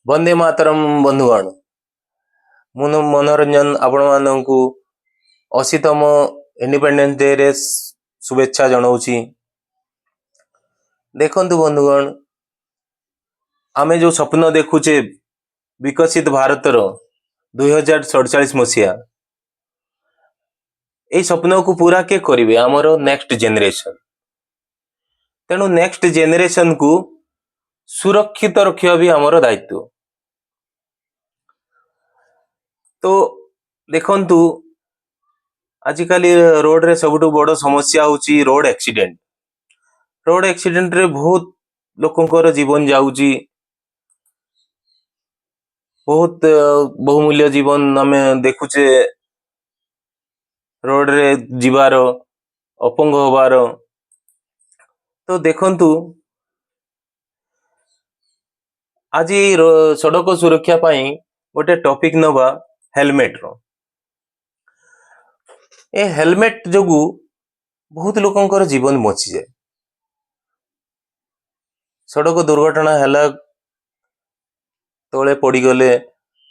ବନ୍ଦେ ମାତରମ୍ ବନ୍ଧୁଗଣ, ମୁଁ ମନୋରଞ୍ଜନ ଆପଣମାନଙ୍କୁ 80ତମ ଇଣ୍ଡିପେଣ୍ଡେନ୍ସ ଡେରେ ଶୁଭେଚ୍ଛା ଜଣାଉଛି। ଦେଖନ୍ତୁ ବନ୍ଧୁଗଣ, ଆମେ ଯେଉଁ ସ୍ୱପ୍ନ ଦେଖୁଛେ ବିକଶିତ ଭାରତର 2047 ମସିହା, ଏଇ ସ୍ୱପ୍ନକୁ ପୁରା କିଏ କରିବେ? ଆମର ନେକ୍ସଟ ଜେନେରେସନ। ତେଣୁ ନେକ୍ସଟ ଜେନେରେସନକୁ ସୁରକ୍ଷିତ ରଖିବା ବି ଆମର ଦାୟିତ୍ୱ। ତ ଦେଖନ୍ତୁ, ଆଜିକାଲି ରୋଡରେ ସବୁଠୁ ବଡ଼ ସମସ୍ୟା ହେଉଛି ରୋଡ ଆକ୍ସିଡେଣ୍ଟ। ରୋଡ ଆକ୍ସିଡେଣ୍ଟରେ ବହୁତ ଲୋକଙ୍କର ଜୀବନ ଯାଉଛି, ବହୁତ ବହୁମୂଲ୍ୟ ଜୀବନ ଆମେ ଦେଖୁଛେ ରୋଡରେ ଯିବାର, ଅପଙ୍ଗ ହବାର। ତ ଦେଖନ୍ତୁ, ଆଜି ସଡ଼କ ସୁରକ୍ଷା ପାଇଁ ଗୋଟେ ଟପିକ ନବା, ହେଲମେଟର। ଏ ହେଲମେଟ ଯୋଗୁ ବହୁତ ଲୋକଙ୍କର ଜୀବନ ବଞ୍ଚିଯାଏ। ସଡ଼କ ଦୁର୍ଘଟଣା ହେଲା, ତଳେ ପଡ଼ିଗଲେ,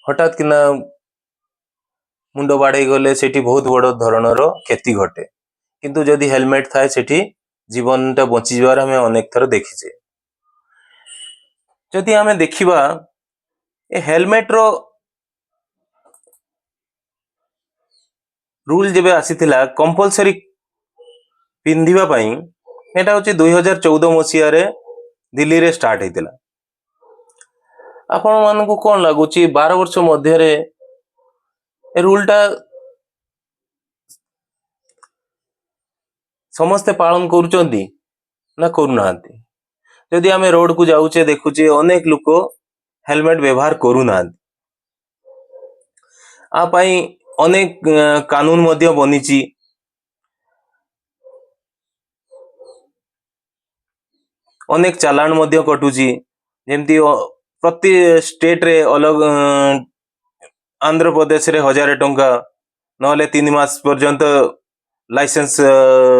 ହଠାତ୍ କିନା ମୁଣ୍ଡ ବାଡ଼େଇ ଗଲେ, ସେଠି ବହୁତ ବଡ଼ ଧରଣର କ୍ଷତି ଘଟେ। କିନ୍ତୁ ଯଦି ହେଲମେଟ ଥାଏ, ସେଠି ଜୀବନଟା ବଞ୍ଚିଯିବାର ଆମେ ଅନେକ ଥର ଦେଖିଛେ। ଯଦି ଆମେ ଦେଖିବା, ଏ ହେଲମେଟର ରୁଲ ଯେବେ ଆସିଥିଲା କମ୍ପଲସରି ପିନ୍ଧିବା ପାଇଁ, ଏଇଟା ହଉଛି 2014 ମସିହାରେ ଦିଲ୍ଲୀରେ ଷ୍ଟାର୍ଟ ହେଇଥିଲା। ଆପଣମାନଙ୍କୁ କଣ ଲାଗୁଛି, 12 ବର୍ଷ ମଧ୍ୟରେ ଏ ରୁଲଟା ସମସ୍ତେ ପାଳନ କରୁଛନ୍ତି ନା କରୁନାହାନ୍ତି? ଯଦି ଆମେ ରୋଡକୁ ଯାଉଛେ, ଦେଖୁଛେ ଅନେକ ଲୋକ ହେଲମେଟ ବ୍ୟବହାର କରୁନାହାନ୍ତି। ଆ ପାଇଁ ଅନେକ କାନୁନ ମଧ୍ୟ ବନିଛି। ଅନେକ ଚାଲାଣ ମଧ୍ୟ କଟୁଛି। ଯେମିତି ପ୍ରତି ଷ୍ଟେଟରେ ଅଲଗା, ଆନ୍ଧ୍ରପ୍ରଦେଶରେ 1000 ଟଙ୍କା, ନହେଲେ 3 ମାସ ପର୍ଯ୍ୟନ୍ତ ଲାଇସେନ୍ସ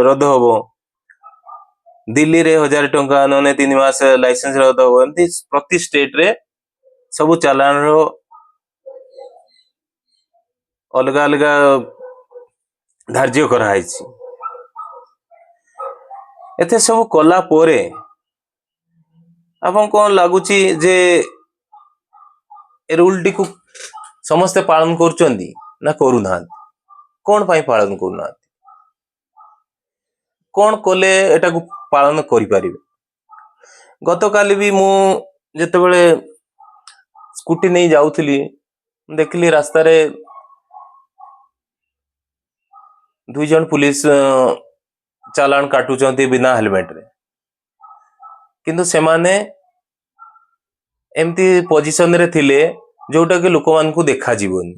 ରଦ୍ଦ ହବ। ଦିଲ୍ଲୀରେ 1000 ଟଙ୍କା, ନହେଲେ 3 ମାସ ଲାଇସେନ୍ସ ରଦ୍ଦ ହବ। ଏମିତି ପ୍ରତି ଷ୍ଟେଟରେ ସବୁ ଚାଲାଣର ଅଲଗା ଅଲଗା ଧାର୍ଯ୍ୟ କରାହେଇଛି। ଏତେ ସବୁ କଲା ପରେ ଆପଣ କଣ ଲାଗୁଛି ଯେ ଏ ରୁଲଟିକୁ ସମସ୍ତେ ପାଳନ କରୁଛନ୍ତି ନା କରୁନାହାନ୍ତି? କଣ ପାଇଁ ପାଳନ କରୁନାହାନ୍ତି? କଣ କଲେ ଏଟାକୁ ପାଳନ କରିପାରିବେ? ଗତକାଲି ବି ମୁଁ ଯେତେବେଳେ ସ୍କୁଟି ନେଇ ଯାଉଥିଲି, ଦେଖିଲି ରାସ୍ତାରେ ଦୁଇ ଜଣ ପୁଲିସ ଚାଲାଣ କାଟୁଛନ୍ତି ବିନା ହେଲମେଟରେ। କିନ୍ତୁ ସେମାନେ ଏମିତି ପଜିସନରେ ଥିଲେ ଯୋଉଟା କି ଲୋକମାନଙ୍କୁ ଦେଖାଯିବନି।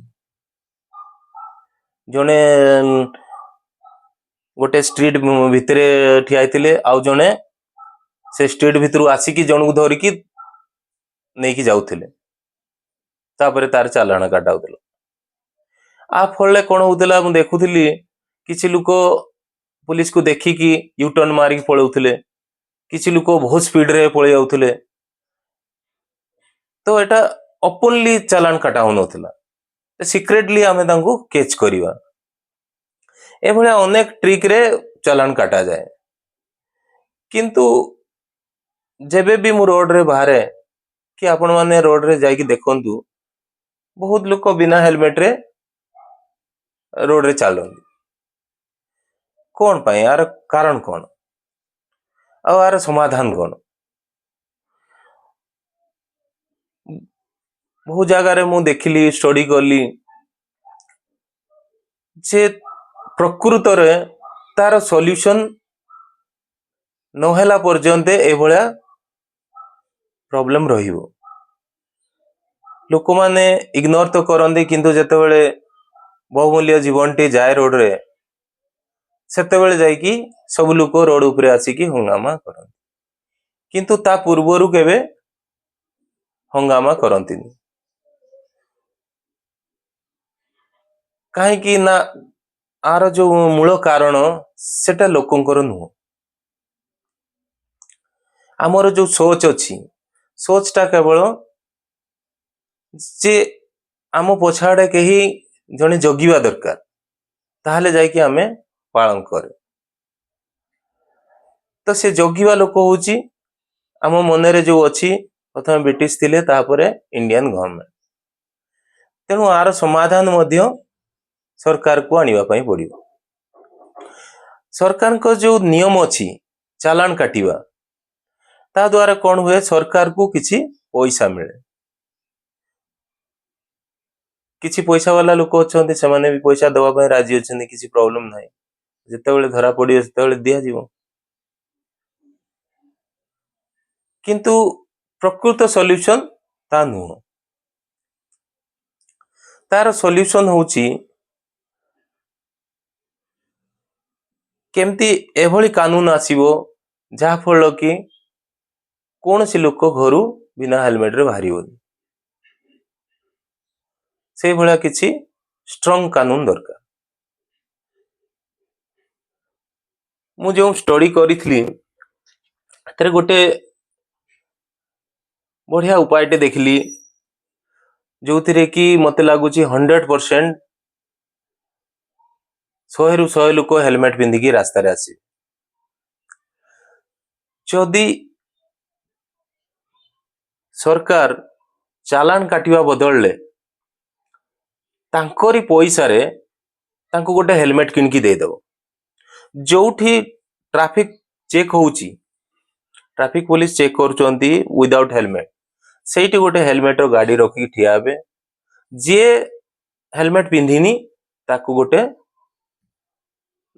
ଜଣେ ଗୋଟେ ଷ୍ଟ୍ରିଟ ଭିତରେ ଠିଆ ହେଇଥିଲେ, ଆଉ ଜଣେ ସେ ଷ୍ଟ୍ରିଟ ଭିତରୁ ଆସିକି ଜଣକୁ ଧରିକି ନେଇକି ଯାଉଥିଲେ, ତାପରେ ତାର ଚାଲାଣ କାଟା ହଉଥିଲା। ଆ ଫଳରେ କଣ ହଉଥିଲା, ମୁଁ ଦେଖୁଥିଲି କିଛି ଲୋକ ପୁଲିସକୁ ଦେଖିକି ୟୁଟର୍ନ ମାରିକି ପଳଉଥିଲେ, କିଛି ଲୋକ ବହୁତ ସ୍ପିଡରେ ପଳେଇ ଯାଉଥିଲେ। ତ ଏଟା ଓପନଲି ଚାଲାଣ କାଟା ହଉନଥିଲା, ସିକ୍ରେଟଲି ଆମେ ତାଙ୍କୁ କେଚ୍ କରିବା, ଏଭଳିଆ ଅନେକ ଟ୍ରିକରେ ଚାଲାଣ କାଟାଯାଏ। କିନ୍ତୁ ଯେବେ ବି ମୁଁ ରୋଡରେ ବାହାରେ କି ଆପଣମାନେ ରୋଡରେ ଯାଇକି ଦେଖନ୍ତୁ, ବହୁତ ଲୋକ ବିନା ହେଲମେଟରେ ରୋଡରେ ଚାଲନ୍ତି। କଣ ପାଇଁ? ଆର କାରଣ କଣ ଆଉ ଆର ସମାଧାନ କଣ? ବହୁତ ଜାଗାରେ ମୁଁ ଦେଖିଲି, ଷ୍ଟଡି କଲି ଯେ ପ୍ରକୃତରେ ତାର ସଲ୍ୟୁସନ ନହେଲା ପର୍ଯ୍ୟନ୍ତ ଏଭଳିଆ ପ୍ରୋବ୍ଲେମ ରହିବ। ଲୋକମାନେ ଇଗ୍ନୋର ତ କରନ୍ତି, କିନ୍ତୁ ଯେତେବେଳେ ବହୁମୂଲ୍ୟ ଜୀବନଟି ଯାଏ ରୋଡରେ, ସେତେବେଳେ ଯାଇକି ସବୁ ଲୋକ ରୋଡ ଉପରେ ଆସିକି ହଙ୍ଗାମା କରନ୍ତି। କିନ୍ତୁ ତା ପୂର୍ବରୁ କେବେ ହଙ୍ଗାମା କରନ୍ତିନି। କାହିଁକି ନା ଆର ଯୋଉ ମୂଳ କାରଣ, ସେଟା ଲୋକଙ୍କର ନୁହଁ। ଆମର ଯୋଉ ସୋଚ ଅଛି, ସୋଚଟା କେବଳ ଯେ ଆମ ପଛଆଡ଼େ କେହି ଜଣେ ଜଗିବା ଦରକାର, ତାହେଲେ ଯାଇକି ଆମେ ପାଳନ କରେ। ତ ସେ ଜଗିବା ଲୋକ ହଉଛି ଆମ ମନରେ ଯୋଉ ଅଛି, ପ୍ରଥମେ ବ୍ରିଟିଶ ଥିଲେ, ତାପରେ ଇଣ୍ଡିଆନ ଗଭର୍ଣମେଣ୍ଟ। ତେଣୁ ଆର ସମାଧାନ ମଧ୍ୟ ସରକାରକୁ ଆଣିବା ପାଇଁ ପଡ଼ିବ। ସରକାରଙ୍କ ଯୋଉ ନିୟମ ଅଛି ଚାଲାଣ କାଟିବା, ତା ଦ୍ୱାରା କଣ ହୁଏ, ସରକାରକୁ କିଛି ପଇସା ମିଳେ। କିଛି ପଇସା ବାଲା ଲୋକ ଅଛନ୍ତି, ସେମାନେ ବି ପଇସା ଦେବା ପାଇଁ ରାଜି ଅଛନ୍ତି, କିଛି ପ୍ରୋବ୍ଲେମ ନାହିଁ, ଯେତେବେଳେ ଧରା ପଡ଼ିବ ସେତେବେଳେ ଦିଆଯିବ। କିନ୍ତୁ ପ୍ରକୃତ ସଲ୍ୟୁସନ ତା ନୁହଁ। ତାର ସଲ୍ୟୁସନ ହଉଛି କେମିତି ଏଭଳି କାନୁନ ଆସିବ ଯାହାଫଳରେ କି କୌଣସି ଲୋକ ଘରୁ ବିନା ହେଲମେଟରେ ବାହାରିବନି। ସେଇଭଳିଆ କିଛି ଷ୍ଟ୍ରଙ୍ଗ କାନୁନ ଦରକାର। ମୁଁ ଯେଉଁ ଷ୍ଟଡି କରିଥିଲି, ସେଥିରେ ଗୋଟେ ବଢିଆ ଉପାୟଟେ ଦେଖିଲି, ଯୋଉଥିରେ କି ମତେ ଲାଗୁଛି 100%, 100ରୁ 100 ଲୋକ ହେଲମେଟ ପିନ୍ଧିକି ରାସ୍ତାରେ ଆସିବେ। ଯଦି ସରକାର ଚାଲାଣ କାଟିବା ବଦଳରେ ତାଙ୍କରି ପଇସାରେ ତାଙ୍କୁ ଗୋଟେ ହେଲମେଟ କିଣିକି ଦେଇଦବ, ଯୋଉଠି ଟ୍ରାଫିକ ଚେକ୍ ହଉଛି, ଟ୍ରାଫିକ ପୋଲିସ ଚେକ୍ କରୁଛନ୍ତି ୱିଦାଉଟ୍ ହେଲମେଟ, ସେଇଠି ଗୋଟେ ହେଲମେଟର ଗାଡି ରଖିକି ଠିଆ ହେବେ। ଯିଏ ହେଲମେଟ ପିନ୍ଧିନି ତାକୁ ଗୋଟେ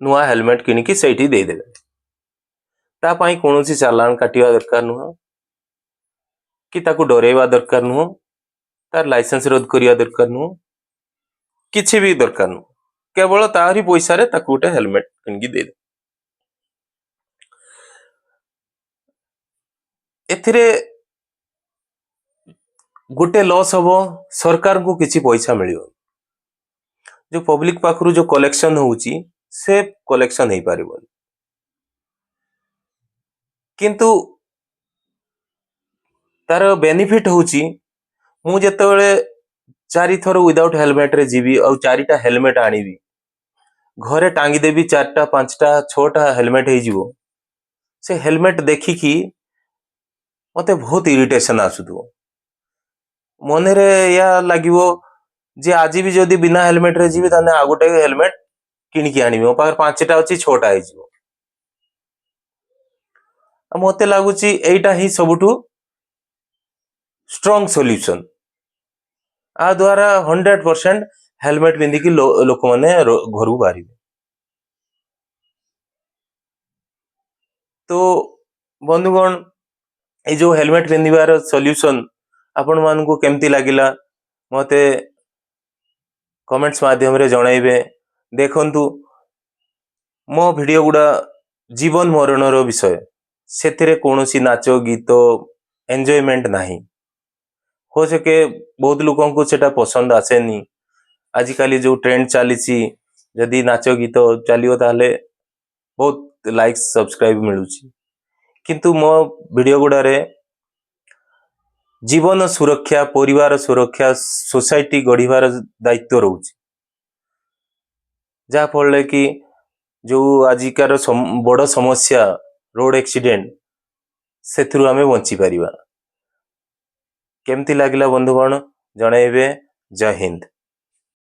ନୂଆ ହେଲମେଟ କିଣିକି ସେଇଠି ଦେଇଦେବେ। ତା ପାଇଁ କୌଣସି ଚାଲାଣ କାଟିବା ଦରକାର ନୁହଁ କି ତାକୁ ଡରେଇବା ଦରକାର ନୁହଁ, ତାର ଲାଇସେନ୍ସ ରଦ୍ଦ କରିବା ଦରକାର ନୁହଁ, କିଛି ବି ଦରକାର ନୁହଁ। କେବଳ ତାରି ପଇସାରେ ତାକୁ ଗୋଟେ ହେଲମେଟ କିଣିକି ଦେଇଦେବେ। ଏଥିରେ ଗୋଟେ ଲସ୍ ହବ, ସରକାରଙ୍କୁ କିଛି ପଇସା ମିଳିବ। ଯୋଉ ପବ୍ଲିକ ପାଖରୁ ଯୋଉ କଲେକ୍ସନ ହଉଛି, ସେ କଲେକ୍ସନ ହେଇପାରିବନି। କିନ୍ତୁ ତାର ବେନିଫିଟ ହଉଛି, ମୁଁ ଯେତେବେଳେ 4 ଥର ୱିଦାଉଟ୍ ହେଲମେଟରେ ଯିବି ଆଉ 4ଟା ହେଲମେଟ ଆଣିବି, ଘରେ ଟାଙ୍ଗିଦେବି, 4ଟା, 5ଟା, 6ଟା ହେଲମେଟ ହେଇଯିବ। ସେ ହେଲମେଟ ଦେଖିକି ମତେ ବହୁତ ଇରିଟେସନ ଆସୁଥିବ। ମନରେ ଏଇଆ ଲାଗିବ ଯେ ଆଜି ବି ଯଦି ବିନା ହେଲମେଟରେ ଯିବି, ତାହେଲେ ଆଉ ଗୋଟେ ହେଲମେଟ କିଣିକି ଆଣିବି। ମୋ ପାଖରେ 5ଟା ଅଛି, 6ଟା ହେଇଯିବ। ଆଉ ମତେ ଲାଗୁଛି ଏଇଟା ହିଁ ସବୁଠୁ ଷ୍ଟ୍ରଙ୍ଗ ସଲ୍ୟୁସନ। ଆ ଦ୍ୱାରା 100% ହେଲମେଟ ପିନ୍ଧିକି ଲୋକମାନେ ଘରୁ ବାହାରିବେ। ତ ବନ୍ଧୁଗଣ, ଏଇ ଯୋଉ ହେଲମେଟ ପିନ୍ଧିବାର ସଲ୍ୟୁସନ ଆପଣମାନଙ୍କୁ କେମିତି ଲାଗିଲା, ମତେ କମେଣ୍ଟସ ମାଧ୍ୟମରେ ଜଣାଇବେ। ଦେଖନ୍ତୁ, ମୋ ଭିଡ଼ିଓ ଗୁଡ଼ା ଜୀବନ ମରଣର ବିଷୟ, ସେଥିରେ କୌଣସି ନାଚ ଗୀତ, ଏନ୍ଜୟମେଣ୍ଟ ନାହିଁ। हो ସକେ ବହୁତ ଲୋକଙ୍କୁ ସେଟା ପସନ୍ଦ ଆସେନି। ଆଜିକାଲି ଯୋଉ ଟ୍ରେଣ୍ଡ ଚାଲିଛି, ଯଦି ନାଚ ଗୀତ ଚାଲିବ ତାହେଲେ ବହୁତ ଲାଇକ୍, ସବସ୍କ୍ରାଇବ ମିଳୁଛି। କିନ୍ତୁ ମୋ ଭିଡ଼ିଓ ଗୁଡ଼ାରେ ଜୀବନ ସୁରକ୍ଷା, ପରିବାର ସୁରକ୍ଷା, ସୋସାଇଟି ଗଢ଼ିବାର ଦାୟିତ୍ୱ ରହୁଛି, ଯାହାଫଳରେ କି ଯୋଉ ଆଜିକାର ବଡ଼ ସମସ୍ୟା ରୋଡ ଆକ୍ସିଡେଣ୍ଟ, ସେଥିରୁ ଆମେ ବଞ୍ଚିପାରିବା। କେମିତି ଲାଗିଲା ବନ୍ଧୁଗଣ, ଜଣାଇବେ। ଜୟ ହିନ୍ଦ।